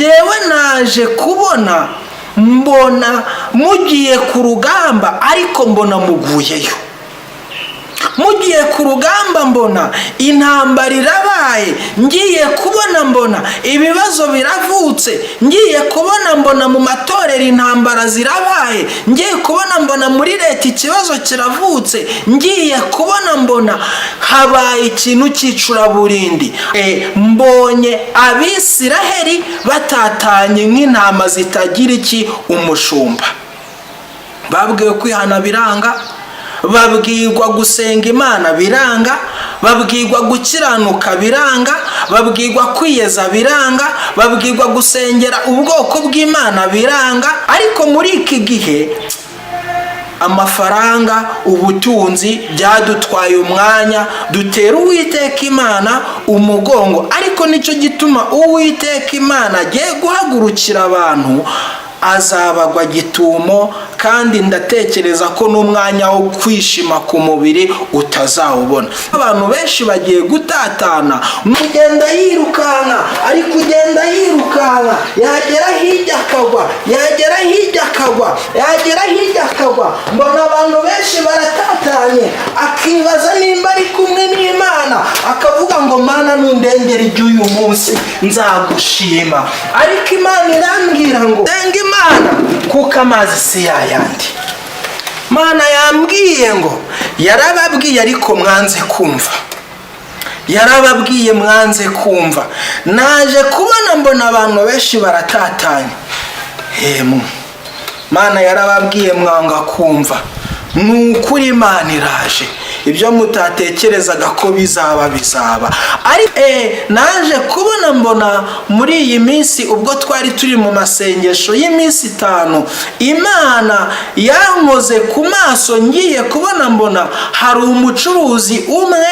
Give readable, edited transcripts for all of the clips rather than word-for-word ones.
Yewe, naje kubona mbona mugiye ku rugamba, ariko mbona muguyeyo. Mugiye ku rugamba, mbona intambara irabaye. Ngiye kubona mbona ibibazo biravutse. Ngiye kubona mbona mu matorero intambara zirabaye. Ngiye kubona mbona muri leta ikibazo kiravutse. Ngiye kubona mbona habaye ikintu cy'icuraburindi. Mbonye Abisiraheli batatanye nk'intama zitagira iki? Umushumba. Babwiwe kwihana biranga, babwirwa gusenga Imana biranga, babwirwa gukiranuka biranga, babwirwa kwiyeza biranga, babwirwa gusengera ubwoko bw'Imana biranga. Ariko muri iki gihe amafaranga, ubutunzi byadutwaye umwanya, dutera Uwiteka Imana umugongo. Ariko nicyo gituma Uwiteka Imana agiye guhagurukira abantu, azabagwa gitumo, kandi ndatekereza ko n'umwanya wo kwishima ku mubiri utazawubona. Abantu benshi bagiye gutatana. Kugenda yirukanka, ari kugenda yirukanka, yagera hirya akagwa, yagera hirya akagwa, yagera hirya akagwa. Mbona abantu benshi baratatanye, akibaza nimba ari kumwe n'Imana, akavuga ngo: "Mana, nundengera iby'uyu munsi nzagushima." Ariko Imana irambwira ngo senga Imana, kuko amazi si yayandi. Mana yambwiye ngo yarababwiye ariko mwanze kumva, yarababwiye mwanze kumva. Naje kubona mbona abantu benshi baratatanye. Hemu, Mana yarababwiye mwanga kumva. Ni ukuri Imana iraje, ibyo mutatekerezaga ko bizaba, bizaba. Ariko naje kubona mbona muri iyi minsi, ubwo twari turi mu masengesho y'iminsi 5, Imana yankoze ku maso. Ngiye kubona mbona hari umucuruzi umwe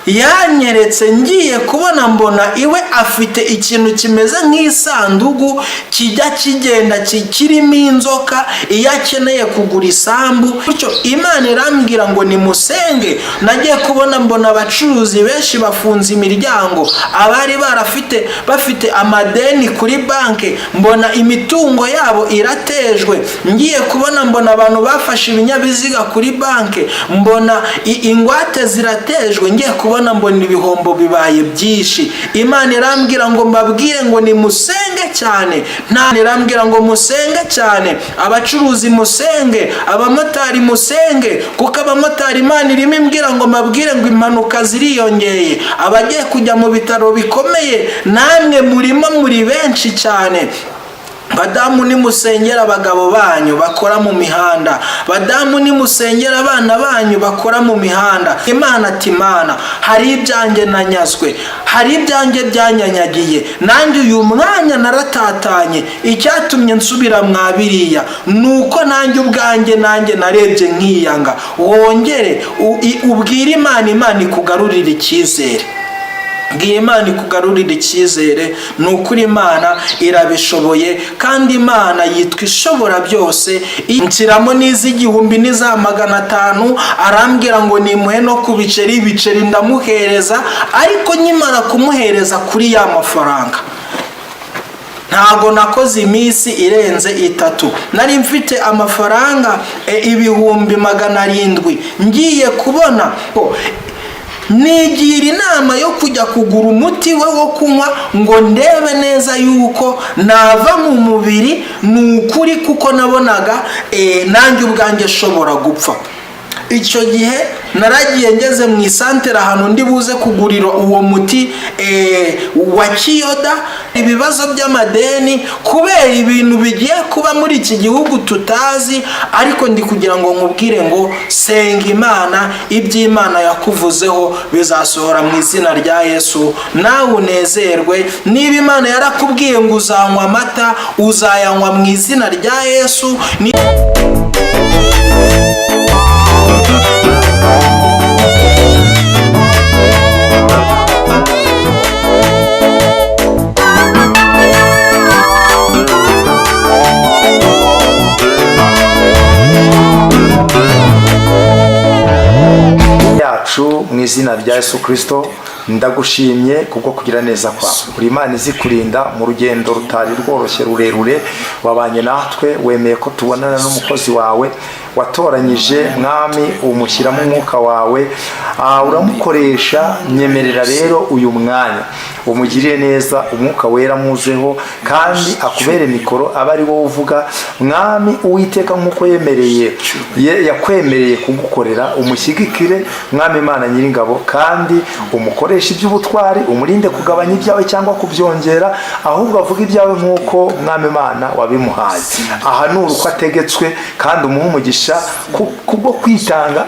yanyeretse. Ngiye kubona mbona iwe afite ikintu kimeze nk'isanduku kijya kigenda kirimo inzoka iyo akeneye kugura isambu. Bityo Imana irambwira ngo nimusenge. Nagiye kubona mbona abacuruzi benshi bafunze imiryango, abari barafite bafite amadeni kuri banki, mbona imitungo yabo iratejwe. Ngiye kubona mbona abantu bafashe ibinyabiziga kuri banki, mbona ingwate ziratejwe. Ngiye kubona mbona ibihombo bibaye byinshi. Imana irambwira ngo mbabwire ngo nimusenge cyane. Nta irambwira ngo musenge cyane, abacuruzi musenge, abamotari musenge, kuko abamotari Imana irimo imbwira ngo mbabwire ngo impanuka ziriyongeye. Abagiye kujya mu bitaro bikomeye namwe murimo, muri benshi cyane. Badamu, nimusengera abagabo banyu bakora mu mihanda. Badamu, nimusengera abana banyu bakora mu mihanda. Imana ati: "Imana, hari ibyanjye nanyazwe, hari ibyanjye byanyanyagiye, nanjye uyu mwanya naratatanye. Icyatumye nsubira mwa biriya ni uko nanjye ubwanjye nanjye narebye nkiyanga." Wongere ubwire Imana, Imana ikugarurire icyizere. Bwira Imana ikugarurira icyizere. Ni ukuri Imana irabishoboye, kandi Imana yitwa Ishobora byose. Nshyiramo n'iz'igihumbi n'iza 500, arambwira ngo nimuhe no ku biceri. Ibiceri ndamuhereza, ariko nkimara kumuhereza kuri ya mafaranga, ntago nakoze iminsi irenze 3, nari mfite amafaranga 700,000. Ngiye kubona nigira inama yo kujya kugura umuti we wo kunywa ngo ndebe neza yuko nava mu mubiri. Ni ukuri, kuko nabonaga nanjye ubwanjye nshobora gupfa. Icyo gihe naragiye, ngeze mu isantere ahantu ndi buze kugurira uwo muti wa kiyoda. Ibibazo by'amadeni kubera ibintu bigiye kuba muri iki gihugu tutazi. Ariko ndi kugira ngo nkubwire ngo senga Imana, iby'Imana yakuvuzeho bizasohora mu izina rya Yesu, nawe unezerwe. Niba Imana yarakubwiye ngo uzanywa amata, uzayanywa mu izina rya Yesu. Yacu mu izina rya Yesu Kirisito. Ndagushimye kubwo kugira neza kwawe. Uri Imana izi kurinda mu rugendo rutari rworoshye, rurerure. Wabanye natwe, wemeye ko tubonana n'umukozi wawe watoranyije, Mwami, umushyiramo umwuka wawe, uramukoresha. Nyemerera rero uyu mwanya umugirire neza, Umwuka Wera muzeho kandi akubere mikoro, abe ari wowe uvuga, Mwami Uwiteka, nk'uko yemereye yakwemereye kugukorera. Umushyigikire, Mwami Imana Nyiringabo, kandi umukoreshe iby'ubutwari, umurinde kugabanya ibyawe cyangwa kubyongera, ahubwo avuge ibyawe nk'uko, Mwami Imana, wabimuhaye, ahanura uko ategetswe, kandi umuhe umugisha kubwo kwitanga,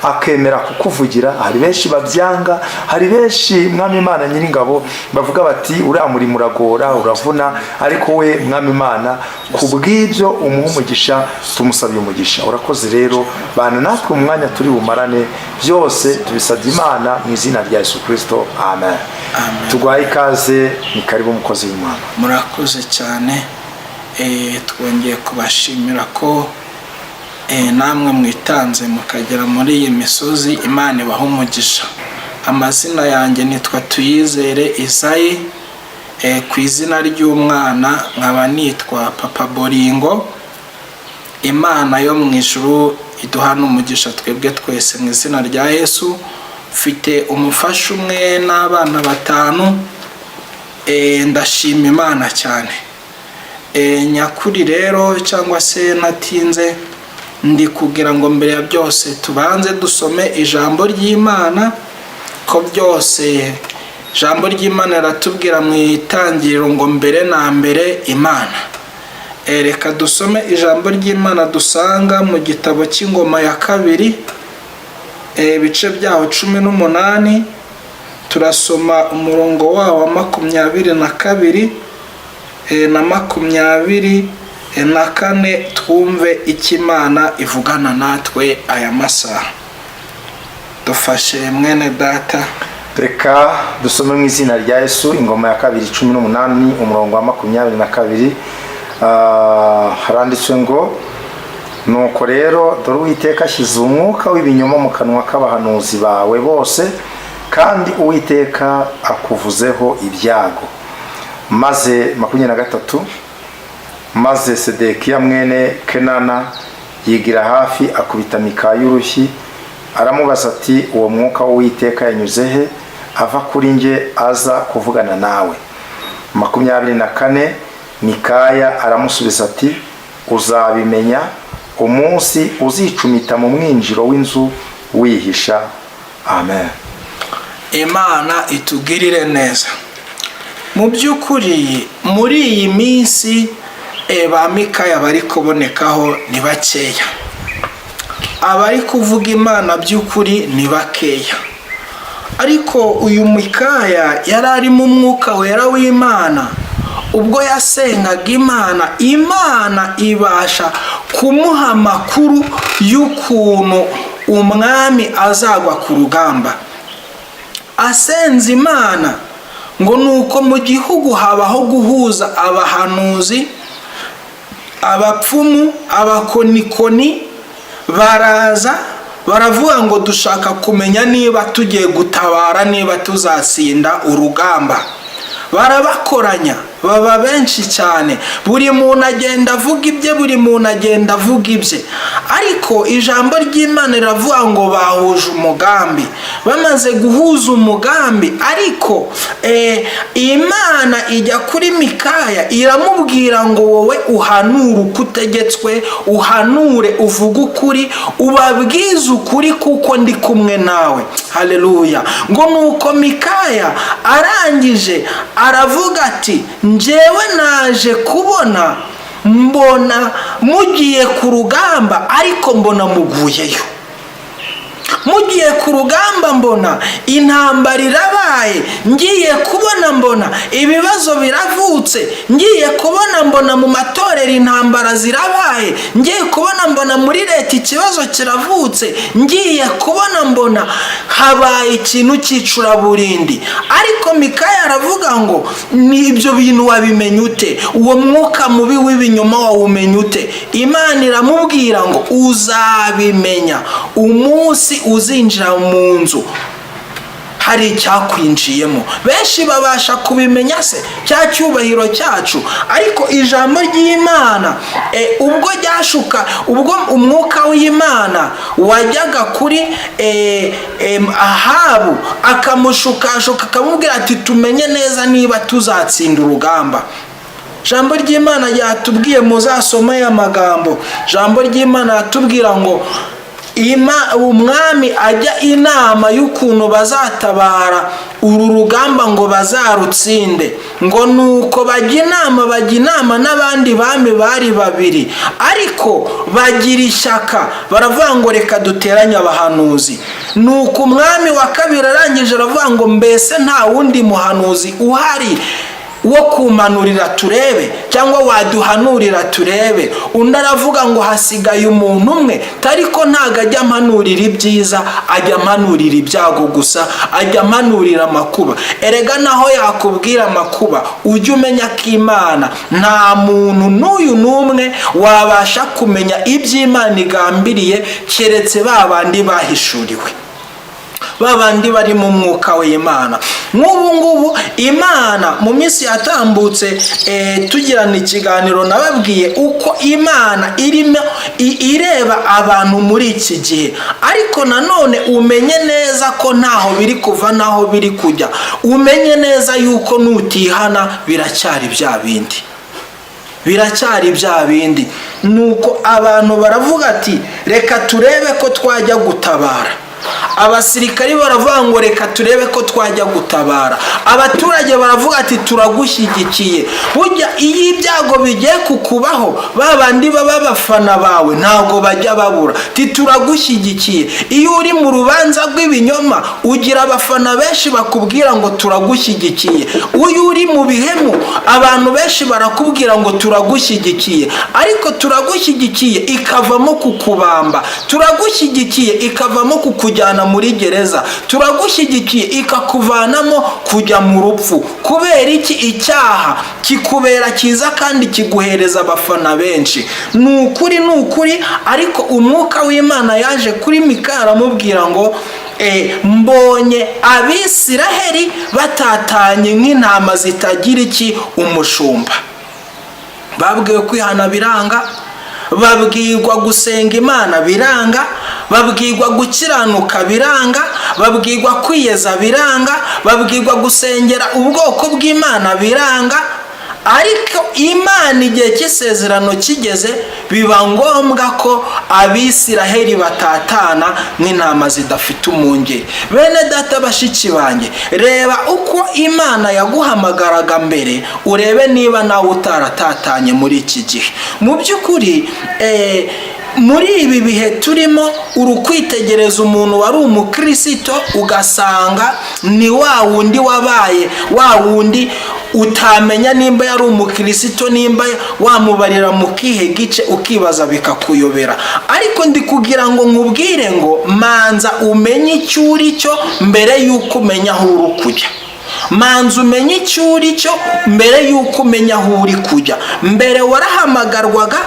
akemera kukuvugira. Hari benshi babyanga, hari benshi, Mwami Imana Nyiringabo, bavuga bati: "Uriya murimo uragora, uravuna." Ariko we, Mwami Imana, ku bw'ibyo umuhe umugisha, tumusabye umugisha. Urakoze rero, bana natwe mu mwanya turi bumarane. Byose tubisabye Imana mu izina rya Yesu Kirisito, amen. Amen. Tuguhaye ikaze, ni karibu, umukozi w'Imana. Murakoze cyane. Twongeye kubashimira ko namwe mwitanze mukagera muri iyi misozi. Imana ibaha umugisha. Amazina yanjye nitwa Tuyizere Izayi, ku izina ry'umwana nkaba nitwa Papa Boringo. Imana yo mu ijuru iduha n'umugisha twebwe twese mu izina rya Yesu. Mfite umufasha umwe n'abana batanu. Ndashima Imana cyane. Nyakuri rero, cyangwa se natinze, ndi kugira ngo mbere ya byose tubanze dusome ijambo ry'Imana, ko byose ijambo ry'Imana riratubwira mu itangiriro ngo: "Mbere na mbere Imana." Reka dusome ijambo ry'Imana dusanga mu gitabo cy'Ingoma ya Kabiri, ibice byaho 18. Turasoma umurongo wawo wa 22 na 24, twumve icyo Imana ivugana natwe aya masaha. Dufashe, mwene data. Reka dusome mu izina rya Yesu. Ingoma ya Kabiri 18, umurongo wa 22. Haranditswe ngo: "Nuko rero dore, Uwiteka ashyize umwuka w'ibinyoma mu kanwa k'abahanuzi bawe bose, kandi Uwiteka akuvuzeho ibyago." Maze 23: "Maze Sedekiya mwene Kenana yigira hafi, akubita Mikaya urushyi, aramubaza ati: 'Uwo mwuka w'Uwiteka yanyuze he ava kuri njye aza kuvugana nawe?' 24: Mikaya aramusubiza ati: 'Uzabimenya umunsi uzicumita mu mwinjiro w'inzu wihisha.' Amen." Imana itugirire neza. Mu by'ukuri, muri iyi minsi ba Mikaya bari kubonekaho ni bakeya, abari kuvuga Imana by'ukuri ni bakeya. Ariko uyu Mikaya yari arimo Umwuka Wera w'Imana. Ubwo yasengaga Imana, Imana ibasha kumuha amakuru y'ukuntu umwami azagwa ku rugamba. Asenze Imana, ngo ni uko mu gihugu habaho guhuza abahanuzi, abapfumu, abakonikoni, baraza baravuga ngo: "Dushaka kumenya niba tugiye gutabara, niba tuzatsinda urugamba." Barabakoranya, baba benshi cyane. Buri muntu agenda avuga ibye, buri muntu agenda avuga ibye. Ariko ijambo ry'Imana riravuga ngo bahuje umugambi. Bamaze guhuza umugambi, ariko Imana ijya kuri Mikaya iramubwira ngo: "Wowe uhanure uko utegetswe, uhanure, uvuge ukuri, ubabwize ukuri, kuko ndi kumwe nawe." Haleluya! Ngo nuko Mikaya arangije aravuga ati: "Njyewe naje kubona, mbona mugiye ku rugamba, ariko mbona muguyeyo. Mugiye ku rugamba, mbona intambara irabaye. Ngiye kubona, mbona ibibazo biravutse. Ngiye kubona, mbona mu matorero intambara zirabaye. Ngiye kubona, mbona muri leta ikibazo kiravutse. Ngiye kubona, mbona habaye ikintu cy'icuraburindi." Ariko Mikaya aravuga ngo: "Ni ibyo bintu wabimenya ute? Uwo mwuka mubi w'ibinyoma wawumenya ute?" Imana iramubwira ngo: "Uzabimenya umunsi uzinjira mu nzu." Hari icyakwinjiyemo. Benshi babasha kubimenya se, cya cyubahiro cyacu. Ariko ijambo ry'Imana, ubwo ryashuka, ubwo umwuka w'Imana wajyaga kuri Ahabu akamushukashuka, akamubwira ati: "Tumenye neza niba tuzatsinda urugamba." Ijambo ry'Imana ryatubwiye, muzasoma aya magambo, ijambo ry'Imana yatubwira ngo umwami ajya inama y'ukuntu bazatabara uru rugamba ngo bazarutsinde. Ngo nuko bajya inama n'abandi bami bari babiri, ariko bagira ishyaka, baravuga ngo: "Reka duteranye abahanuzi." Nuko umwami wa kabiri arangije aravuga ngo: "Mbese nta wundi muhanuzi uhari wo kumanurira turebe, cyangwa waduhanurira turebe?" Undi aravuga ngo: "Hasigaye umuntu umwe, ariko ntabwo ajya ampanurira ibyiza, ajya ampanurira ibyago gusa, ajya ampanurira amakuba." Erega naho yakubwira amakuba, ujye umenya ko Imana, nta muntu n'uyu n'umwe wabasha kumenya iby'Imana igambiriye, keretse ba bandi bahishuriwe, ba bandi bari mu mwuka w'Imana. Nk'ubu ngubu Imana mu minsi yatambutse, tugirana ikiganiro, nababwiye uko Imana irimo ireba abantu muri iki gihe. Ariko nanone umenye neza ko ntaho biri kuva n'aho biri kujya. Umenye neza yuko nutihana biracyari bya bindi, biracyari bya bindi. Nuko abantu baravuga ati: "Reka turebe ko twajya gutabara." Abasirikari baravuga ngo: "Reka turebe ko twajya gutabara." Abaturage baravuga ati: "Turagushyigikiye." Burya iyo ibyago bigiye kukubaho, ba bandi baba abafana bawe ntabwo bajya babura ti: "Turagushyigikiye." Iyo uri mu rubanza rw'ibinyoma, ugira abafana benshi bakubwira ngo: "Turagushyigikiye." Iyo uri mu bihemu, abantu benshi barakubwira ngo: "Turagushyigikiye." Ariko "turagushyigikiye" ikavamo kukubamba, "turagushyigikiye" ikavamo kukujyana muri gereza, "turagushyigikiye" ikakuvanamo kujya mu rupfu. Kubera iki? Icyaha kikubera cyiza kandi kiguhereza abafana benshi. Ni ukuri, ni ukuri. Ariko umwuka w'Imana yaje kuri Mikaya aramubwira ngo: "Mbonye Abisiraheli batatanye nk'intama zitagira iki? Umushumba." Babwiwe kwihana biranga, babwirwa gusenga Imana biranga, babwirwa gukiranuka biranga, babwirwa kwiyeza biranga, babwirwa gusengera ubwoko bw'Imana biranga. Ariko Imana, igihe cy'isezerano kigeze, biba ngombwa ko Abisiraheli batatana nk'intama zidafite umwungeri. Bene data, bashiki banjye, reba uko Imana yaguhamagaraga mbere, urebe niba nawe utaratatanye muri iki gihe. Mu by'ukuri, muri ibi bihe turimo, uri kwitegereza umuntu wari umukirisito, ugasanga ni wa wundi wabaye wa wundi utamenya nimba yari umukirisito, nimba wamubarira mu kihe gice, ukibaza bikakuyobera. Ariko ndi kugira ngo nkubwire ngo manza umenye icyo uri cyo mbere y'uko umenya aho uri kujya. Manza umenye icyo uri cyo mbere y'uko umenya aho uri kujya. Mbere warahamagarwaga,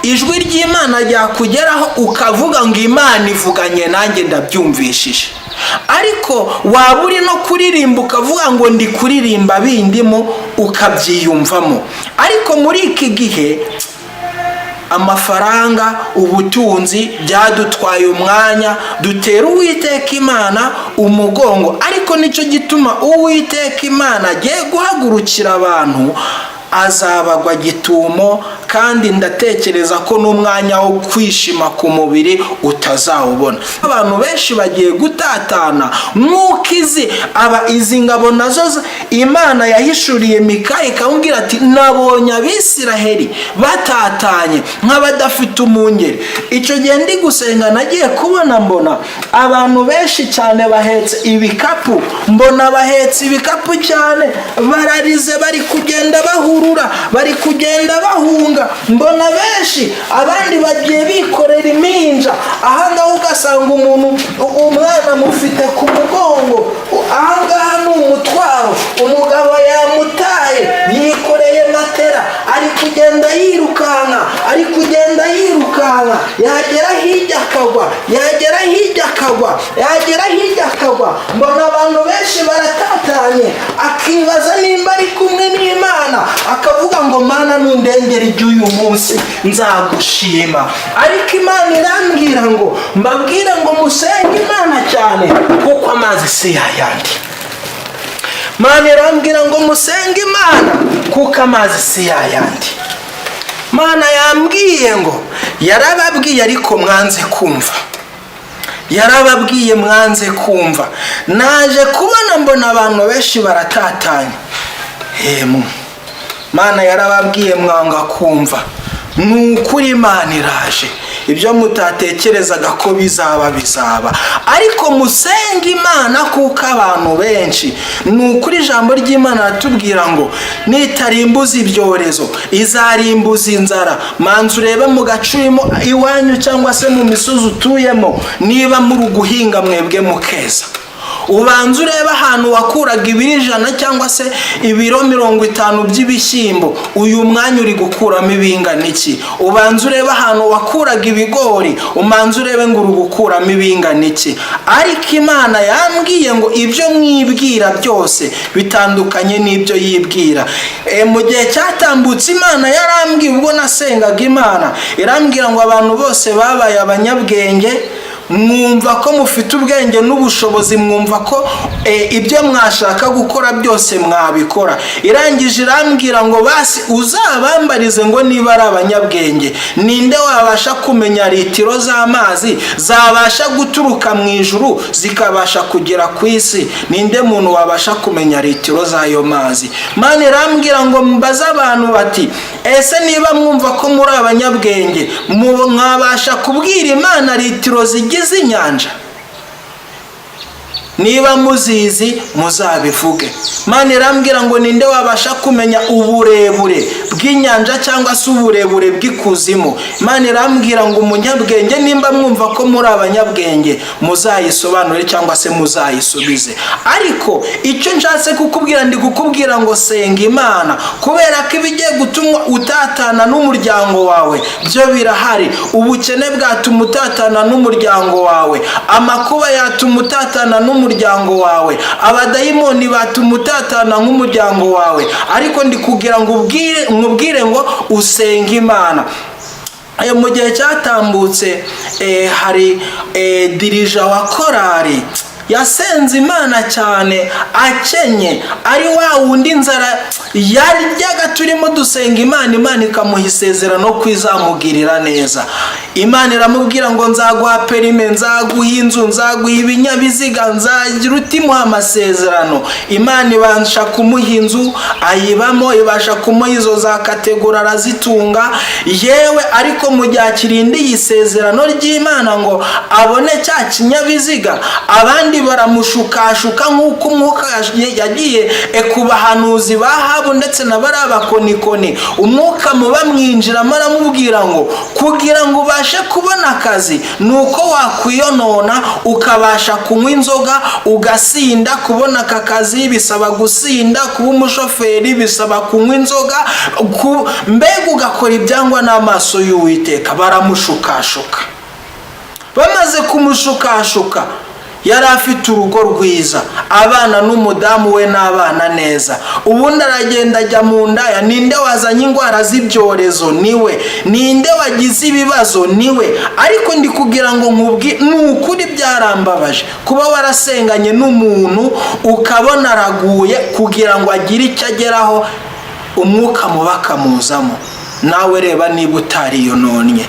ijwi ry'Imana ryakugeraho, ukavuga ngo: "Imana ivuganye nanjye, ndabyumvishije." Ariko waba uri no kuririmba, ukavuga ngo: "Ndi kuririmba bindimo," ukabyiyumvamo. Ariko muri iki gihe, amafaranga, ubutunzi byadutwaye umwanya, dutera Uwiteka Imana umugongo. Ariko nicyo gituma Uwiteka Imana agiye guhagurukira abantu, azabagwa gitumo, kandi ndatekereza ko n'umwanya wo kwishima ku mubiri utazawubona. Abantu benshi bagiye gutatana nk'uko izi aba izi ngabo nazo Imana yahishuriye Mikaya, ikamubwira ati: "Nabonye Abisiraheli batatanye nk'abadafite umwungeri." Icyo gihe ndi gusenga, nagiye kubona mbona abantu benshi cyane bahetse ibikapu, mbona bahetse ibikapu cyane, bararize, bari kugenda bahurura, bari kugenda bahunga. Mbona benshi, abandi bagiye bikorera impinja. Ahangaha ugasanga umuntu umwana amufite ku mugongo, ahangaha ni umutwaro, umugabo yamutaye, yikoreye matera, ari kugenda yirukanka. yirukanka, ari kugenda yirukanka, yagera hirya akagwa, yagera hirya akagwa, yagera hirya akagwa. Mbona abantu benshi baratatanye, akibaza nimba ari kumwe n'Imana, akavuga ngo: "Mana, nundengera iby'uyu munsi nzagushima." Ariko Imana irambwira ngo mbabwire ngo musenge Imana cyane, kuko amazi si yayandi. Mana irambwira ngo musenge Imana, kuko amazi si yayandi. Mana yambwiye ngo yarababwiye, ariko mwanze kumva. Yarababwiye, mwanze kumva. Naje kubona, mbona abantu benshi baratatanye. Hemu, Mana yarababwiye, mwanga kumva. Ni ukuri, Imana iraje, ibyo mutatekerezaga ko bizaba, bizaba. Ariko musenge Imana, kuko abantu benshi, ni ukuri, ijambo ry'Imana ratubwira ngo nitarimbuza ibyorezo, izarimbuza inzara. Manza urebe mu gace urimo iwanyu, cyangwa se mu misozi utuyemo, niba muri guhinga mwebwe mukeza. Ubanza urebe ahantu wakuraga ibiro 100 cyangwa se ibiro 50 by'ibishyimbo, uyu mwanya uri gukuramo ibingana iki? Ubanza urebe ahantu wakuraga ibigori, ubanza urebe ngo uri gukuramo ibingana iki? Ariko Imana yambwiye ngo ibyo mwibwira byose bitandukanye n'ibyo yibwira. Mu gihe cyatambutse, Imana yarambwiye, ubwo nasengaga Imana irambwira ngo abantu bose babaye abanyabwenge, mwumva ko mufite ubwenge n'ubushobozi, mwumva ko ibyo mwashaka gukora byose mwabikora. Irangije irambwira ngo basi uzabambarize ngo niba ari abanyabwenge, ninde wabasha kumenya litiro z'amazi zabasha guturuka mu ijuru zikabasha kugera ku isi? Ninde muntu wabasha kumenya litiro z'ayo mazi? Mana irambwira ngo mbaze abantu bati: "Ese niba mwumva ko muri abanyabwenge, mwabasha kubwira Imana litiro zigize inyanja? Niba muzizi muzabivuge." Mana irambwira ngo ninde wabasha kumenya uburebure bw'inyanja cyangwa se uburebure bw'ikuzimu? Imana irambwira ngo umunyabwenge, nimba mwumva ko muri abanyabwenge, muzayisobanure cyangwa se muzayisubize. Ariko icyo nshatse kukubwira, ndi kukubwira ngo senga Imana, kubera ko ibigiye gutuma utatana n'umuryango wawe byo birahari. Ubukene bwatuma utatana n'umuryango wawe, amakuba yatuma utatana n'umuryango wawe, abadayimoni batuma utatana nk'umuryango wawe. Ariko ndi kugira ngo ubwire, nkubwire ngo usenge Imana. Mu gihe cyatambutse hari dirija wa korari yasenze Imana cyane, akenye, ari wa wundi inzara yaryaga. Turimo dusenga Imana, Imana ikamuha isezerano ko izamugirira neza. Imana iramubwira ngo nzaguha permis, nzaguha inzu, nzaguha ibinyabiziga, nzagira utimuha amasezerano. Imana ibasha kumuha inzu, ayibamo, ibasha kumuha izo za catégorie, arazitunga yewe. Ariko mu gihe akirindiye isezerano ry'Imana ngo abone cya kinyabiziga, abandi baramushukashuka, nk'uko umwuka yagiye ku bahanuzi ba Ahabu ndetse na bariya bakonikoni. Umwuka muba mwinjiramo, aramubwira ngo kugira ngo ubashe kubona akazi ni uko wakwiyonona, ukabasha kunywa inzoga, ugasinda. Kubona aka kazi bisaba gusinda, kuba umushoferi bisaba kunywa inzoga, mbega ugakora ibyangwa n'amaso y'Uwiteka. Baramushukashuka. Bamaze kumushukashuka, yari afite urugo rwiza, abana n'umudamu we n'abana neza. Ubundi aragenda ajya mu ndaya. Ninde wazanye indwara z'ibyorezo? Niwe. Ninde wagize ibibazo? Niwe. Ariko ndi kugira ngo nkubwi, ni ukuri byarambabaje kuba warasenganye n'umuntu, ukabona araguye, kugira ngo agire icyo ageraho umwuka mubi akamuzamo. Nawe reba niba utariyononnye,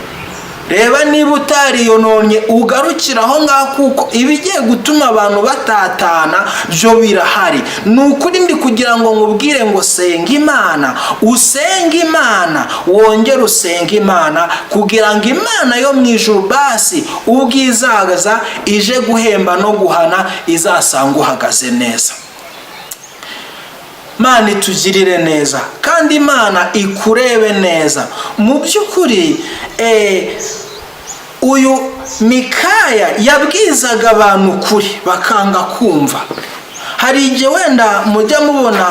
reba niba utariyononnye, ugarukira aho ngaho, kuko ibigiye gutuma abantu batatana byo birahari. Ni ukuri, ndi kugira ngo nkubwire ngo senga Imana, usenge Imana, wongere usenge Imana, kugira ngo Imana yo mu ijuru basi ubwo izaza ije guhemba no guhana, izasanga uhagaze neza. Imana itugirire neza, kandi Imana ikurebe neza. Mu by'ukuri, uyu Mikaya yabwizaga abantu ukuri, bakanga kumva. Hari igihe umuntu ashobora kubwira umuntu ukuri, Hari igihe wenda mujya mubona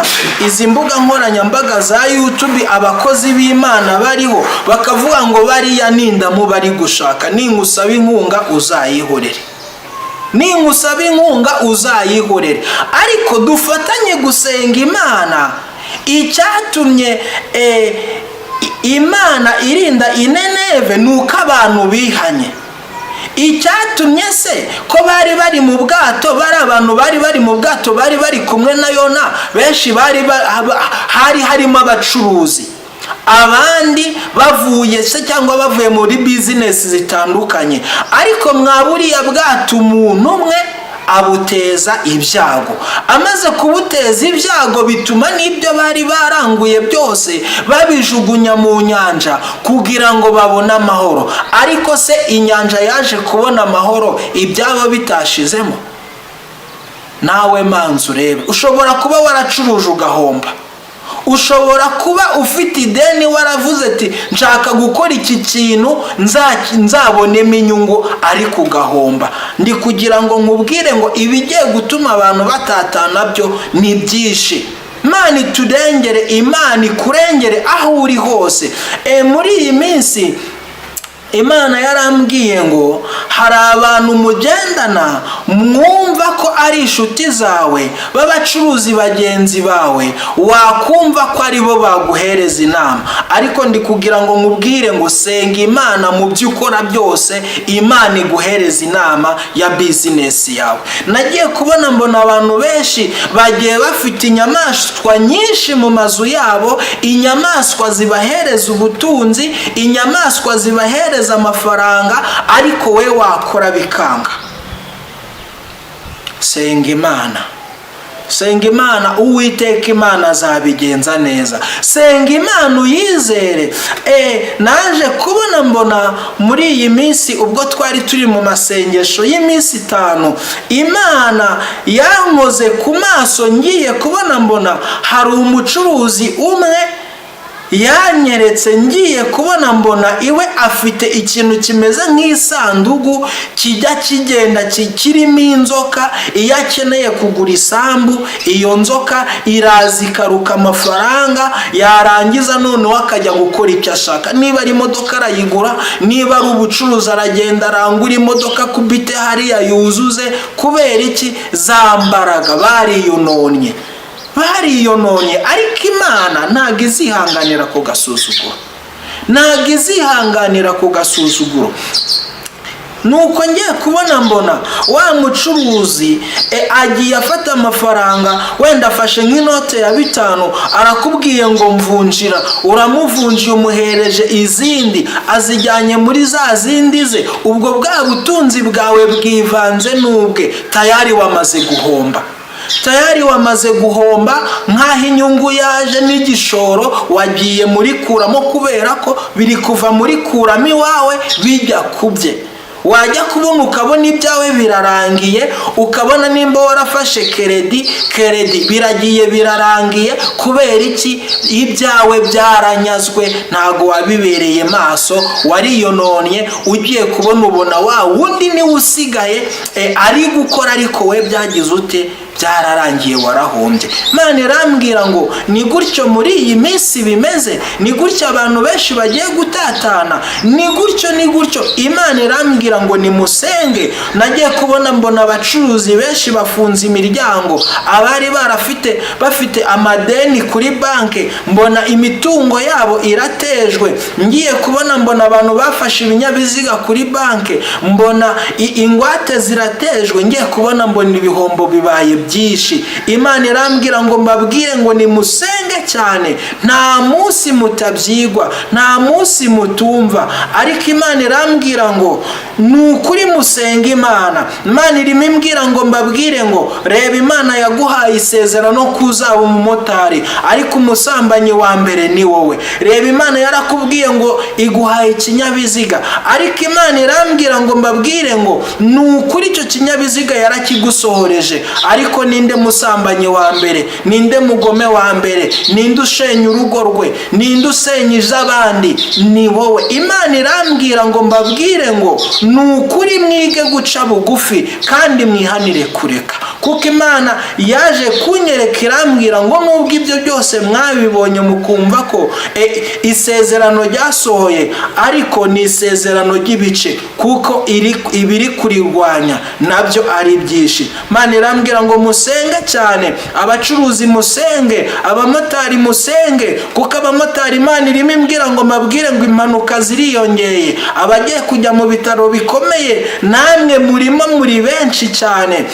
izi mbuga nkoranyambaga za YouTube, abakozi b'Imana bariho bakavuga ngo bariya nindamu bari gushaka. Ningusaba inkunga uzayihorere, ningusaba inkunga uzayihorere, ariko dufatanye gusenga Imana. Icyatumye Imana irinda Ineneve ni uko abantu bihanye. Icyatumye se ko bari bari mu bwato, bari abantu bari bari mu bwato, bari bari kumwe na Yona, benshi bari hari harimo abacuruzi, abandi bavuye se cyangwa bavuye muri bizinesi zitandukanye, ariko mwa buriya bwato umuntu umwe abuteza ibyago. Amaze kubuteza ibyago, bituma n'ibyo bari baranguye byose babijugunya mu nyanja kugira ngo babone amahoro. Ariko se inyanja yaje kubona amahoro ibyabo bitashizemo? Nawe manza urebe. Ushobora kuba waracuruje ugahomba, ushobora kuba ufite ideni, waravuze ati nshaka gukora iki kintu nzabonemo inyungu, ariko ugahomba. Ndi kugira ngo nkubwire ngo ibigiye gutuma abantu batatana byo ni byinshi. Imana iturengere, Imana ikurengere aho uri hose. Muri iyi minsi Imana yarambwiye ngo hari abantu mugendana mwumva ko ari inshuti zawe, b'abacuruzi bagenzi bawe, wakumva ko ari bo baguhereza inama. Ariko ndi kugira ngo nkubwire ngo senga Imana mu byo ukora byose, Imana iguhereza inama ya bizinesi yawe. Nagiye kubona mbona abantu benshi bagiye bafite inyamaswa nyinshi mu mazu yabo, inyamaswa zibahereza ubutunzi, inyamaswa zibahereza amafaranga, ariko we wakora bikanga. Senga Imana, senga Imana, Uwiteka Imana azabigenza neza. Senga Imana uyizere. Naje kubona mbona muri iyi minsi, ubwo twari turi mu masengesho y'iminsi 5, Imana yankoze ku maso. Ngiye kubona mbona hari umucuruzi umwe yanyeretse. Ngiye kubona mbona iwe afite ikintu kimeze nk'isanduku kijya kigenda kirimo inzoka. Iyo akeneye kugura isambu, iyo nzoka iraza ikaruka amafaranga, yarangiza noneho akajya gukora icyo ashaka. Niba ari imodoka arayigura, niba ari ubucuruzi aragenda arangura imodoka kubite hariya yuzuze. Kubera iki? Za mbaraga bariyononnye, bariyononye. Ariko Imana ntabwo izihanganira ku gasuzuguro, ntabwo izihanganira ku gasuzuguro. Nuko ngiye kubona mbona wa mucuruzi agiye afata amafaranga, wenda afashe nk'inote ya 5, arakubwiye ngo mvunjira, uramuvunjiye, umuhereje izindi, azijyanye muri za zindi ze. Ubwo bwa butunzi bwawe bwivanze n'ubwe, tayari wamaze guhomba, tayari wamaze guhomba. Nk'aho inyungu yaje n'igishoro wagiye muri kuramo, kubera ko biri kuva muri kuramo iwawe bijya kubye. Wajya kubona ukabona ibyawe birarangiye, ukabona nimba warafashe crédit, crédit biragiye birarangiye. Kubera iki? Ibyawe byaranyazwe, ntabwo wabibereye maso, wariyononnye. Ugiye kubona ubona wa wundi niwe usigaye ari gukora, ariko we byagize ute? Byararangiye, warahombye. Imana irambwira ngo ni gutyo muri iyi minsi bimeze, ni gutyo abantu benshi bagiye gutatana, ni gutyo, ni gutyo. Imana irambwira ngo nimusenge. Nagiye kubona mbona abacuruzi benshi bafunze imiryango, abari barafite bafite amadeni kuri banki, mbona imitungo yabo iratejwe. Ngiye kubona mbona abantu bafashe ibinyabiziga kuri banki, mbona ingwate ziratejwe. Ngiye kubona mbona ibihombo bibaye byinshi. Imana irambwira ngo mbabwire ngo nimusenge cyane. Nta munsi mutabyigwa, nta munsi mutumva, ariko Imana irambwira ngo ni ukuri musenga Imana. Imana irimo imbwira ngo mbabwire ngo reba, Imana yaguhaye isezerano ko uzaba umumotari, ariko umusambanyi wa mbere ni wowe. Reba, Imana yarakubwiye ngo iguhaye ikinyabiziga, ariko Imana irambwira ngo mbabwire ngo ni ukuri icyo kinyabiziga yarakigusohoreje, ariko ninde musambanyi wa mbere? Ninde mugome wa mbere? Ninde ushenya urugo rwe? Ninde usenya iz'abandi? Ni wowe. Imana irambwira ngo mbabwire ngo ni ukuri mwige guca bugufi kandi mwihanire kureka. Kuko Imana yaje kunyereka, irambwira ngo nubwo ibyo byose mwabibonye mukumva ko isezerano ryasohoye, ariko ni isezerano ry'ibice, kuko ibiri kurirwanya nabyo ari byinshi. Imana irambwira ngo musenge cyane, abacuruzi musenge, abamotari musenge, kuko abamotari Imana irimo imbwira ngo mbabwire ngo impanuka ziriyongeye, abagiye kujya mu bitaro bikomeye namwe murimo, muri benshi cyane.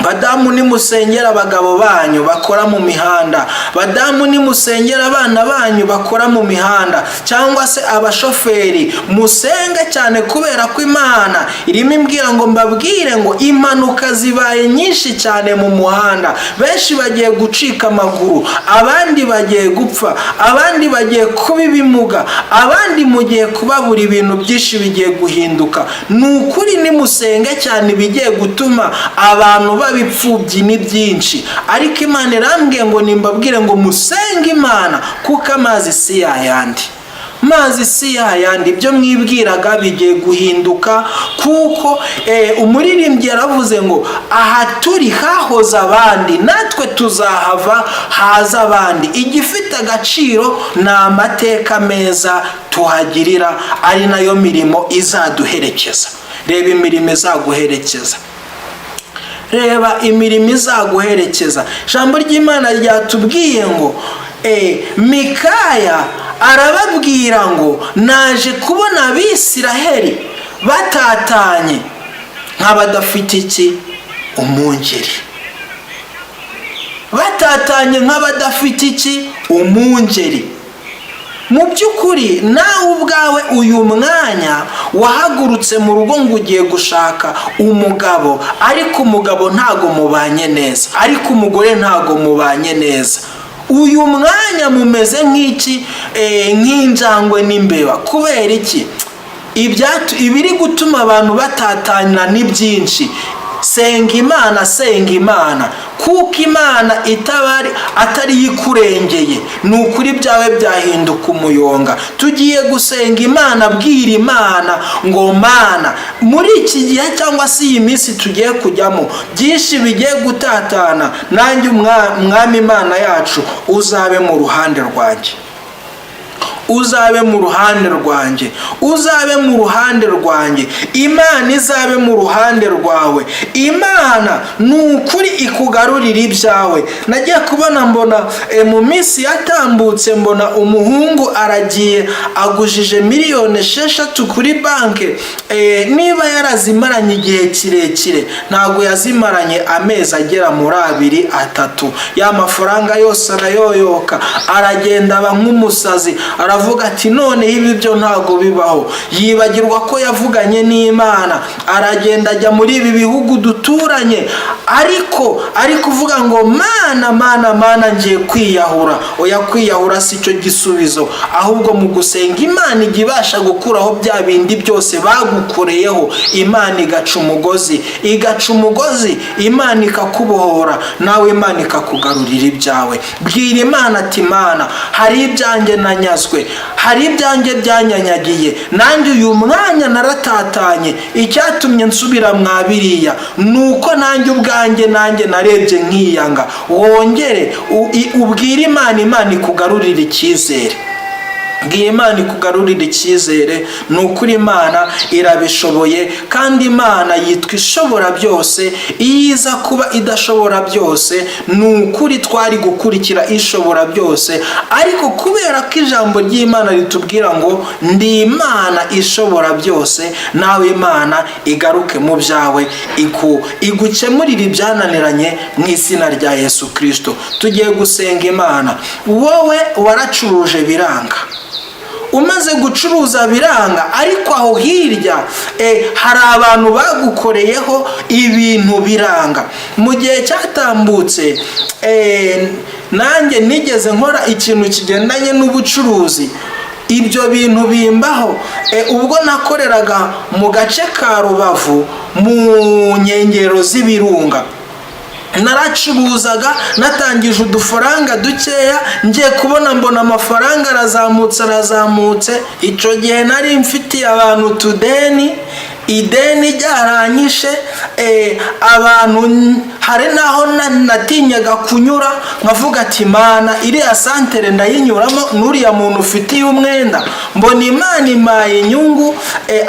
Badamu, nimusengera abagabo banyu bakora mu mihanda. Badamu, nimusengera abana banyu bakora mu mihanda, cyangwa se abashoferi, musenge cyane, kubera ko Imana irimo imbwira ngo mbabwire ngo impanuka zibaye nyinshi cyane mu muhanda. Benshi bagiye gucika amaguru, abandi bagiye gupfa, abandi bagiye kuba ibimuga, abandi mugiye kubabura ibintu byinshi, bigiye guhinduka. Ni ukuri, nimusenge cyane, ibigiye gutuma abantu b'abipfubyi ni byinshi. Ariko Imana irambwiye ngo nimbabwire ngo musenge Imana, kuko amazi si yayandi, mazi si yayandi. Ibyo mwibwiraga bigiye guhinduka, kuko umuririmbyi yaravuze ngo aha turi hahoze abandi, natwe tuzahava haza abandi. Igifite agaciro ni amateka meza tuhagirira, ari nayo mirimo izaduherekeza. Reba imirimo izaguherekeza, reba imirimo izaguherekeza. Ijambo ry'Imana ryatubwiye ngo Mikaya arababwira ngo naje kubona Abisiraheli batatanye nk'abadafite iki? Umwungeri. Batatanye nk'abadafite iki? Umwungeri. Mu by'ukuri, nawe ubwawe uyu mwanya wahagurutse mu rugo ngo ugiye gushaka umugabo, ariko umugabo ntago mubanye neza, ariko umugore ntago mubanye neza. Uyu mwanya mumeze nk'iki? Nk'injangwe n'imbeba. Kubera iki? Ibiri gutuma abantu batatana ni byinshi. Senga Imana, senga Imana, kuko Imana itabari atari yo ikurengeye, ni ukuri byawe byahinduka umuyonga. Tugiye gusenga Imana. Bwira Imana ngo Mana, muri iki gihe cyangwa se iyi minsi tugiye kujyamo, byinshi bigiye gutatana, nanjye Umwami Imana yacu uzabe mu ruhande rwanjye, uzabe mu ruhande rwanjye, uzabe mu ruhande rwanjye. Imana izabe mu ruhande rwawe. Imana ni ukuri ikugarurira ibyawe. Nagiye kubona mbona mu minsi yatambutse, mbona umuhungu aragiye agujije miliyoni 6 kuri banki. Niba yarazimaranye igihe kirekire, ntabwo yazimaranye amezi agera muri 2, 3, ya mafaranga yose arayoyoka, aragenda aba nk'umusazi. Aravuga ati noneho ibi byo ntabwo bibaho. Yibagirwa ko yavuganye n'Imana, aragenda ajya muri ibi bihugu duturanye, ariko ari kuvuga ngo Mana, Mana, Mana, ngiye kwiyahura. Oya, kwiyahura si cyo gisubizo, ahubwo mu gusenga Imana ijya ibasha gukuraho bya bindi byose bagukoreyeho. Imana igaca umugozi, igaca umugozi, Imana ikakubohora, nawe Imana ikakugarurira ibyawe. Bwira Imana ati Mana, hari ibyanjye nanyazwe, hari ibyanjye byanyanyagiye, nanjye uyu mwanya naratatanye. Icyatumye nsubira mwa biriya ni uko nanjye ubwanjye nanjye narebye nkiyanga. Wongere ubwire Imana, Imana ikugarurire icyizere. Bwira Imana ikugarurire icyizere. Ni ukuri Imana irabishoboye, kandi Imana yitwa Ishobora byose. Iyo iza kuba idashobora byose, ni ukuri twari gukurikira Ishobora byose, ariko kubera ko ijambo ry'Imana ritubwira ngo ndi Imana ishobora byose, nawe Imana igaruke mu byawe, igukemurire ibyananiranye mu izina rya Yesu Kirisito. Tugiye gusenga Imana. Wowe waracuruje biranga, umaze gucuruza biranga, ariko aho hirya hari abantu bagukoreyeho ibintu biranga. Mu gihe cyatambutse nanjye nigeze nkora ikintu kigendanye n'ubucuruzi, ibyo bintu bimbaho. Ubwo nakoreraga mu gace ka Rubavu mu nkengero z'ibirunga, naracuruzaga, natangije udufaranga dukeya, ngiye kubona mbona amafaranga arazamutse, arazamutse. Icyo gihe nari mfitiye abantu utudeni, ideni ryaranyishe abantu. Hari n'aho natinyaga kunyura, nkavuga ati: "Mana, iriya santere ndayinyuramo n'uriya muntu ufitiye umwenda?" Mbona Imana impaye inyungu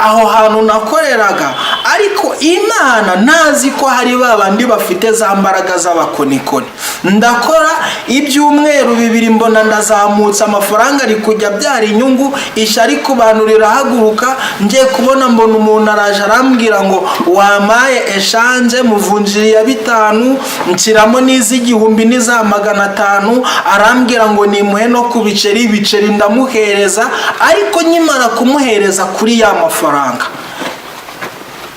aho hantu nakoreraga, ariko Imana ntazi ko hari ba bandi bafite za mbaraga z'abakonikoni. Ndakora ibyumweru 2, mbona ndazamutse, amafaranga ari kujya abyara inyungu. Ishyari ku bantu rirahaguruka. Ngiye kubona mbona umuntu araje, arambwira ngo: "Wampaye eshanje?" Muvunjiriya 5, nshyiramo n'iz'igihumbi n'iza 500. Arambwira ngo nimuhe no ku biceri. Ibiceri ndamuhereza, ariko nkimara kumuhereza kuri ya mafaranga,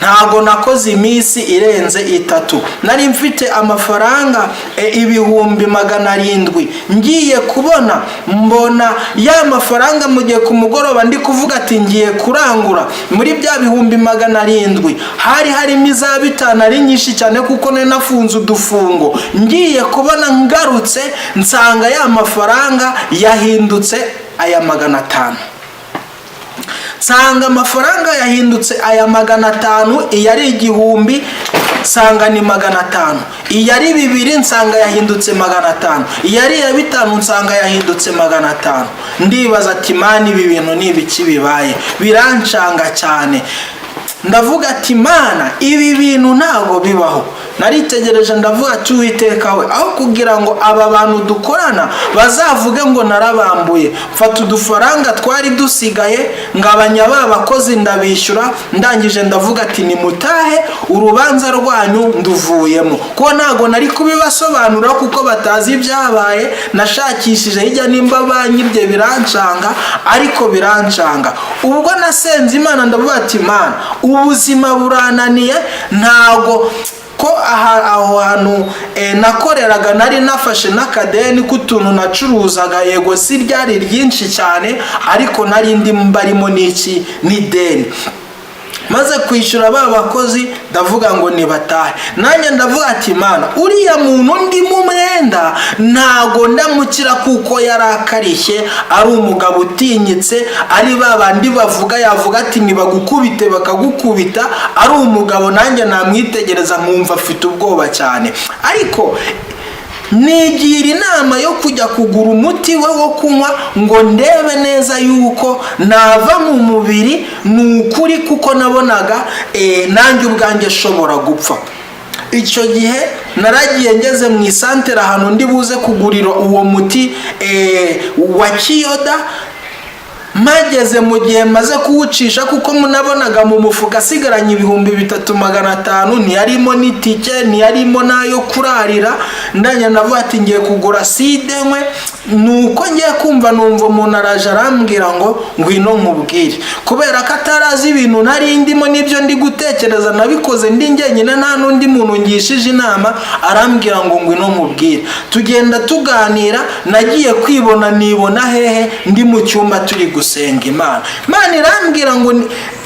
ntago nakoze iminsi irenze 3, nari mfite amafaranga 700,000. Ngiye kubona mbona ya mafaranga, mu gihe ku mugoroba ndi kuvuga ati ngiye kurangura, muri bya 700,000 hari harimo iza 5 ari nyinshi cyane, kuko nari nafunze udufungo. Ngiye kubona ngarutse, nsanga ya mafaranga yahindutse aya 500. Nsanga amafaranga yahindutse aya 500. Iyo ari 1000, nsanga ni 500. Iyo ari 2, nsanga yahindutse 500. Iyo ari iya 5, nsanga yahindutse 500. Ndibaza ati: "Mana, ibi bintu ni ibiki bibaye?" Birancanga cyane. Ndavuga ati: "Mana, ibi bintu ntabwo bibaho." Naritegereje, ndavuga ati: "Uwiteka we, aho kugira ngo aba bantu dukorana bazavuge ngo narabambuye." Mfata udufaranga twari dusigaye, ngabanya ba bakozi, ndabishyura. Ndangije ndavuga ati: "Nimutahe, urubanza rwanyu nduvuyemo," kuko ntabwo nari kubibasobanura kuko batazi ibyabaye. Nashakishije hirya nimba banyibye, birancanga, ariko birancanga. Ubwo nasenze Imana, ndavuga ati: "Mana, ubuzima burananiye." Ntago ko aha aho hantu nakoreraga nari nafashe n'akadeni k'utuntu nacuruzaga. Yego, si ryari ryinshi cyane, ariko nari ndi mbarimo n'iki n'ideni. Maze kwishyura ba bakozi, ndavuga ngo nibatahe. Nanjye ndavuga ati: "Mana, uriya muntu ndimo umwenda ntago ndamukira," kuko yari akarishye, ari umugabo utinyitse, ari ba bandi bavuga, yavuga ati "Ntibagukubite," bakagukubita. Ari umugabo nanjye namwitegereza nkumva afite ubwoba cyane. Ariko nigira inama yo kujya kugura umuti we wo kunywa ngo ndebe neza yuko nava mu mubiri. Ni ukuri, kuko nabonaga nanjye ubwanjye nshobora gupfa. Icyo gihe naragiye, ngeze mu isantere ahantu ndi buze kugurira uwo muti wa kiyoda, mpageze mu gihe maze kuwucisha, kuko munabonaga mu mufuka asigaranye 3,500, ntiyarimo n'itike, ntiyarimo n'ayo kurarira. Ndanya ndavuga ati ngiye kugura side nkwe. Nuko ngiye kumva numva umuntu araje, arambwira ngo: "Ngwino nkubwire." Kubera ko atarazi ibintu nari ndimo n'ibyo ndi gutekereza, nabikoze ndi njyenyine, nta n'undi muntu ngishije inama. Arambwira ngo: "Ngwino nkubwire." Tugenda tuganira. Nagiye kwibona nibona hehe? Ndi mu cyumba turi gusenga Imana. Imana irambwira ngo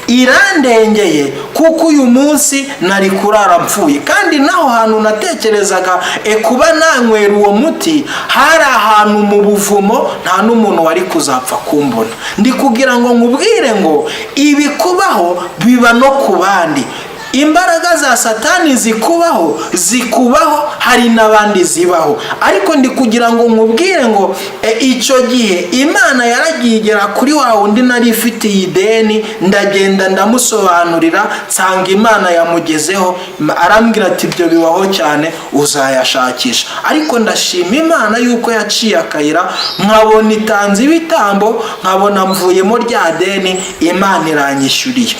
irandengeye, kuko uyu munsi nari kurara mpfuye. Kandi naho hantu natekerezaga kuba nanywera uwo muti hari ahantu mu buvumo, nta n'umuntu wari kuzapfa kumbona. Ndi kugira ngo nkubwire ngo ibikubaho biba no ku bandi. Imbaraga za Satani zikubaho, zikubaho, hari n'abandi zibaho. Ariko ndi kugira ngo nkubwire ngo icyo gihe Imana yaragiye igera kuri wa wundi nari ifitiye ideni. Ndagenda ndamusobanurira, nsanga Imana yamugezeho. Arambwira ati: "Ibyo bibaho cyane, uzayashakisha." Ariko ndashima Imana yuko yaciye akayira, nkabona itanze ibitambo, nkabona mvuyemo rya deni, Imana iranyishyuriye.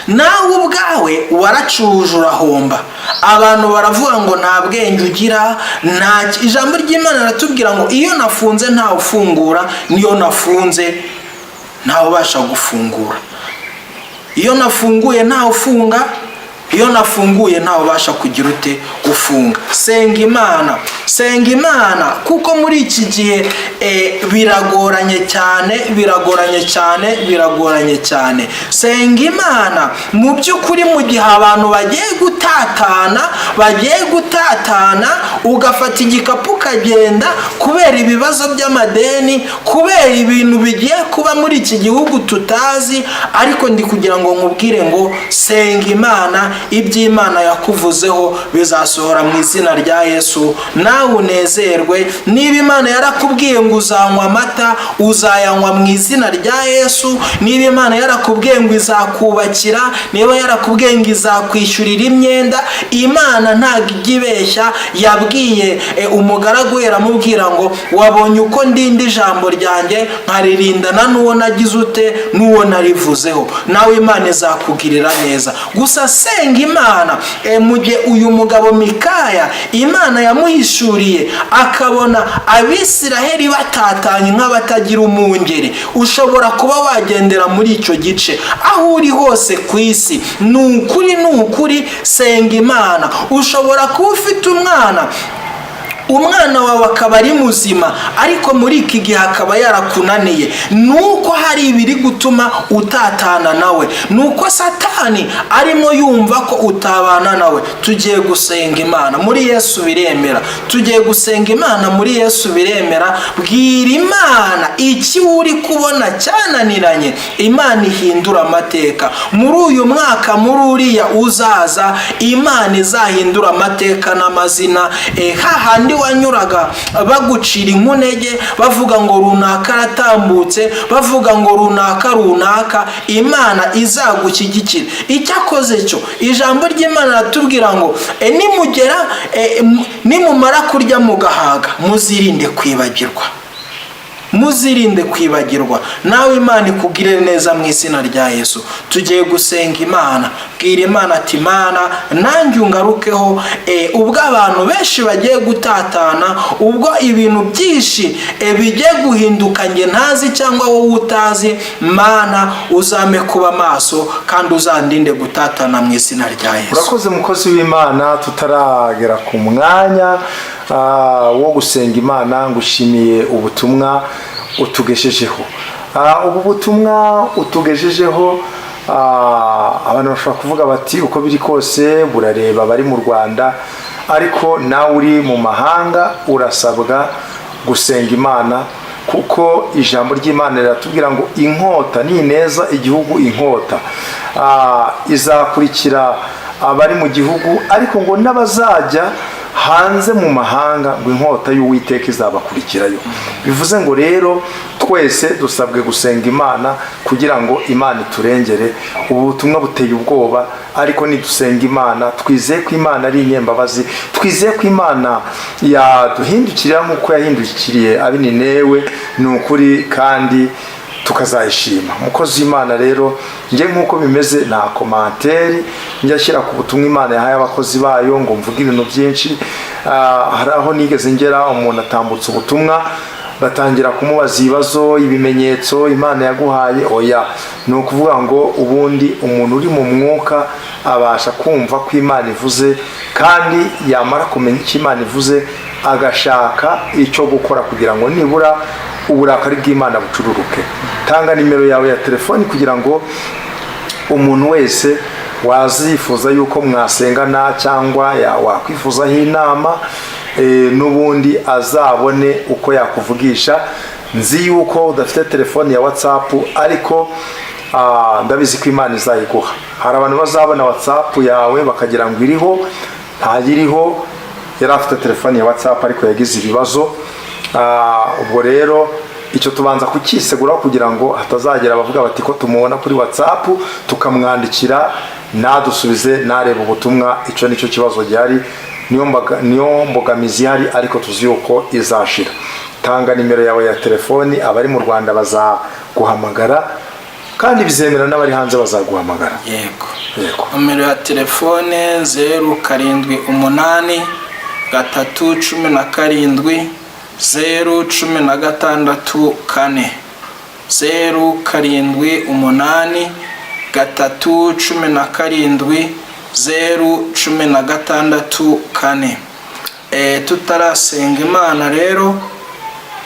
Nawe ubwawe waracuruje urahomba, abantu baravuga ngo nta bwenge ugira, nta. Ijambo ry'Imana riratubwira ngo iyo nafunze ntawe ufungura, niyo nafunze ntawe ubasha gufungura. Iyo nafunguye ntawe ufunga, iyo nafunguye ntawe ubasha kugira ute? Gufunga. Senga Imana, senga Imana, kuko muri iki gihe biragoranye cyane, biragoranye cyane, biragoranye cyane. Senga Imana mu by'ukuri. Mu gihe abantu bagiye gutatana, bagiye gutatana, ugafata igikapu ukagenda kubera ibibazo by'amadeni, kubera ibintu bigiye kuba muri iki gihugu tutazi. Ariko ndi kugira ngo nkubwire ngo senga Imana. Iby'Imana yakuvuzeho bizasohora mu izina rya Yesu, nawe unezerwe. Niba Imana yarakubwiye ngo uzanywa amata, uzayanywa mu izina rya Yesu. Niba Imana yarakubwiye ngo izakubakira, niba yarakubwiye ngo izakwishyurira imyenda, Imana ntabwo ijya ibeshya. Yabwiye umugaragu we, aramubwira ngo: "Wabonye uko ndinda ijambo ryanjye, nkaririndana n'uwo nagize ute, n'uwo narivuzeho." Nawe Imana izakugirira neza, gusa senga Imana. Mu gihe uyu mugabo Mikaya Imana yamuhishuriye akabona Abisiraheli batatanye nk'abatagira umwungeri, ushobora kuba wagendera muri icyo gice aho uri hose ku isi. Ni ukuri, ni ukuri, senga Imana. Ushobora kuba ufite umwana, umwana wawe akaba ari muzima, ariko muri iki gihe akaba yarakunaniye. Ni uko hari ibiri gutuma utatana nawe, ni uko Satani arimo yumva ko utabana nawe. Tugiye gusenga Imana, muri Yesu biremera. Tugiye gusenga Imana, muri Yesu biremera. Bwira Imana iki uri kubona cyananiranye, Imana ihindura amateka muri uyu mwaka, muri uriya uzaza. Imana izahindura amateka n'amazina. Hahandi wanyuraga bagucira inkunege, bavuga ngo runaka aratambutse, bavuga ngo runaka runaka, Imana izagushyigikira. Icyakoze cyo, ijambo ry'Imana riratubwira ngo nimugera nimumara kurya mugahaga, muzirinde kwibagirwa, muzirinde kwibagirwa. Nawe Imana ikugirire neza mu izina rya Yesu. Tugiye gusenga Imana. Bwira Imana ati: "Imana, nanjye ungarukeho." Ubwo abantu benshi bagiye gutatana, ubwo ibintu byinshi bigiye guhinduka, njye ntazi cyangwa wowe utazi, Mana uzame kuba maso kandi uzandinde gutatana mu izina rya Yesu. Urakoze, mukozi w'Imana. Tutaragera ku mwanya wo gusenga Imana, ngushimiye ubutumwa utugejejeho. Ubu butumwa utugejejeho, abantu bashobora kuvuga bati uko biri kose burareba abari mu Rwanda, ariko nawe uri mu mahanga urasabwa gusenga Imana, kuko ijambo ry'Imana riratubwira ngo inkota nineza igihugu, inkota izakurikira abari mu gihugu, ariko ngo n'abazajya hanze mu mahanga, ngo inkota y'Uwiteka izabakurikirayo. Bivuze ngo rero twese dusabwe gusenga Imana kugira ngo Imana iturengere. Ubu butumwa buteye ubwoba, ariko nidusenga Imana, twizeye ko Imana ari inyembabazi, twizeye ko Imana yaduhindukirira nk'uko yahindukiriye ab'Ininewe, ni ukuri, kandi tukazayishima. Umukozi w'Imana, rero njye nk'uko bimeze, nta commentaire njya ashyira ku butumwa Imana yahaye abakozi bayo ngo mvuge ibintu byinshi. Hari aho nigeze ngera, umuntu atambutse ubutumwa, batangira kumubaza ibibazo, ibimenyetso Imana yaguhaye. Oya, ni ukuvuga ngo ubundi umuntu uri mu mwuka abasha kumva ko Imana ivuze, kandi yamara kumenya icyo Imana ivuze agashaka icyo gukora kugira ngo nibura uburakari bw'Imana bucururuke. Tanga nimero yawe ya telefoni kugira ngo umuntu wese wazifuza yuko mwasengana cyangwa wakwifuzaho inama, n'ubundi azabone uko yakuvugisha. Nzi yuko udafite telefoni ya WhatsApp, ariko ndabizi ko Imana izayiguha. Hari abantu bazabona WhatsApp yawe bakagira ngo iriho, ntayiriho. Yari afite telefoni ya WhatsApp ariko yagize ibibazo. Ubwo rero icyo tubanza kukiseguraho kugira ngo hatazagira abavuga bati ko tumubona kuri WhatsApp tukamwandikira nadusubize, nareba ubutumwa. Icyo nicyo kibazo gihari, niyo mbogamizi ihari, ariko tuzi yuko izashira. Tanga nimero yawe ya telefoni, abari mu Rwanda bazaguhamagara, kandi bizemera n'abari hanze bazaguhamagara. Yego. Yego. Nomero ya telefone: 0783170164. 0783170164. Tutarasenga Imana rero,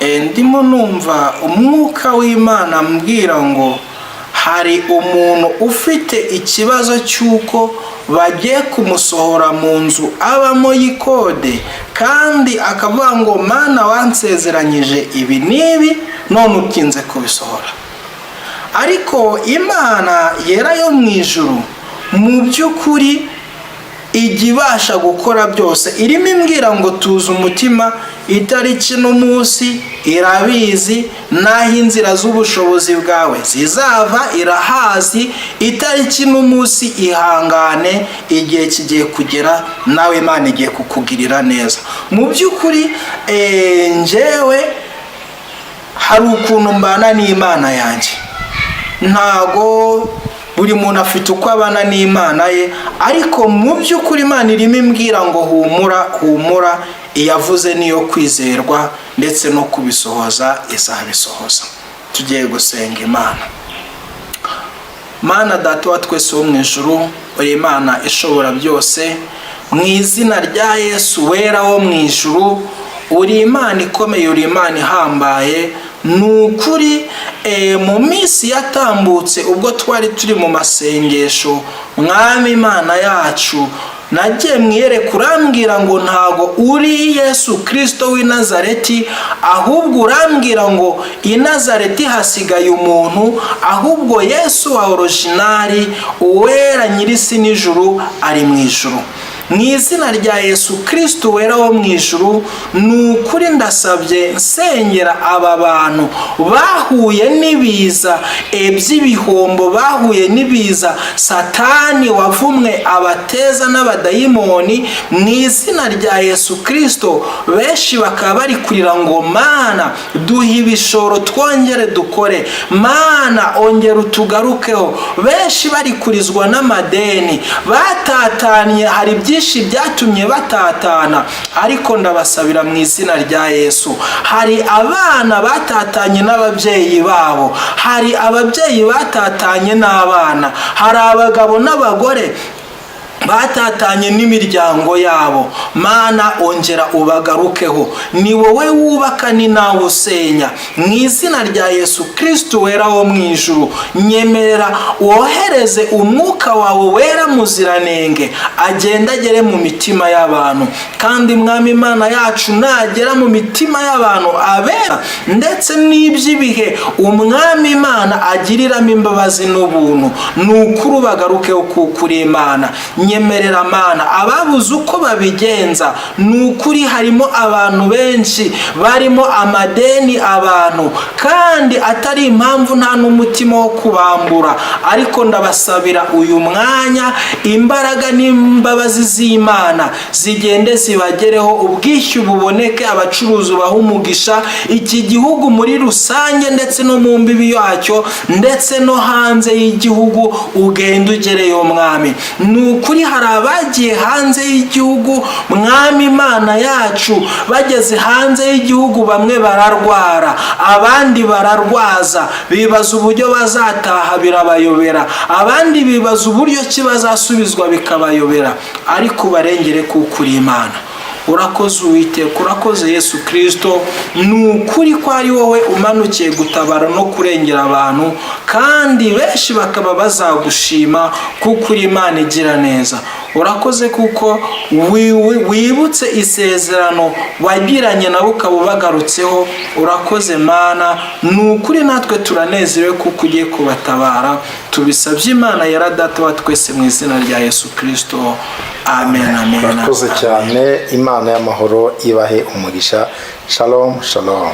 ndimo numva umwuka w'Imana ambwira ngo hari umuntu ufite ikibazo cy'uko bagiye kumusohora mu nzu abamo y'ikode, kandi akavuga ngo: "Mana, wansezeranyije ibi n'ibi, none utinze kubisohora." Ariko Imana yera yo mu ijuru mu by'ukuri Ijya ibasha gukora byose. Irimo imbwira ngo tuze umutima, itariki n'umunsi irabizi, n'aho inzira z'ubushobozi bwawe zizava irahazi. Itariki n'umunsi, ihangane, igihe kigiye kugera, nawe Imana igiye kukugirira neza. Mu by'ukuri njyewe hari ukuntu mbana n'Imana yanjye. Ntago buri muntu afite uko abana n'Imana ye, ariko mu by'ukuri Imana irimo imbwira ngo humura, humura, iyavuze niyo kwizerwa, ndetse no kubisohoza izabisohoza. Tugiye gusenga Imana. Mana Data wa twese wo mu ijuru, uri Imana ishobora byose. Mu izina rya Yesu wera wo mu ijuru, uri Imana ikomeye, uri Imana ihambaye. Ni ukuri, mu minsi yatambutse ubwo twari turi mu masengesho, Mwami Imana yacu, nagiye mwiyereka, urambwira ngo ntago uri Yesu Kirisito w'i Nazareti, ahubwo urambwira ngo i Nazareti hasigaye umuntu, ahubwo Yesu wa original, uwera nyir'isi n'ijuru, ari mu ijuru. Mu izina rya Yesu Kirisito wera wo mu ijuru, ni ukuri ndasabye, nsengera aba bantu bahuye n'ibiza by'ibihombo, bahuye n'ibiza Satani wavumwe abateza n'abadayimoni. Mu izina rya Yesu Kirisito, benshi bakaba bari kurira ngo Mana, duhe ibishoro twongere dukore, Mana ongera utugarukeho. Benshi bari kurizwa n'amadeni, batatanye, hari byinshi byatumye batatana, ariko ndabasabira mu izina rya Yesu. Hari abana batatanye n'ababyeyi babo, hari ababyeyi batatanye n'abana, hari abagabo n'abagore batatanye n'imiryango yabo. Mana, ongera ubagarukeho. Ni wowe wubaka, ni nawe usenya. Mu izina rya Yesu Kirisito wera wo mu ijuru, nyemerera wohereze umwuka wawe wera muziranenge, agenda agere mu mitima y'abantu. Kandi Mwami Imana yacu, nagera mu mitima y'abantu abera ndetse n'iby'ibihe Umwami Imana agiriramo imbabazi n'ubuntu, ni ukuri bagarukeho kuko uri Imana. Nyemerera Mana, ababuze uko babigenza, ni ukuri harimo abantu benshi barimo amadeni abantu, kandi atari impamvu, nta n'umutima wo kubambura, ariko ndabasabira uyu mwanya, imbaraga n'imbabazi z'Imana zigende zibagereho, ubwishyu buboneke, abacuruzi baha umugisha, iki gihugu muri rusange ndetse no mu mbibi yacyo ndetse no hanze y'igihugu, ugenda ugereyo Mwami. Ni ukuri hari abagiye hanze y'igihugu, Mwami Imana yacu, bageze hanze y'igihugu bamwe bararwara, abandi bararwaza, bibaza uburyo bazataha birabayobera, abandi bibaza uburyo ki bazasubizwa bikabayobera, ariko ubarengere kuko uri Imana. Urakoze Uwiteka, urakoze Yesu Kirisito. Ni ukuri ko ari wowe umanukiye gutabara no kurengera abantu, kandi benshi bakaba bazagushima kuko uri Imana igira neza. Urakoze kuko wibutse isezerano wagiranye nabo, ukaba ubagarutseho. Urakoze Mana, ni ukuri natwe turanezerewe kuko ugiye kubatabara. Tubisabye Imana yara Data wa twese, mu izina rya Yesu Kirisito, amen, amen. Urakoze cyane. Imana y'amahoro ibahe umugisha. Shalom, shalom.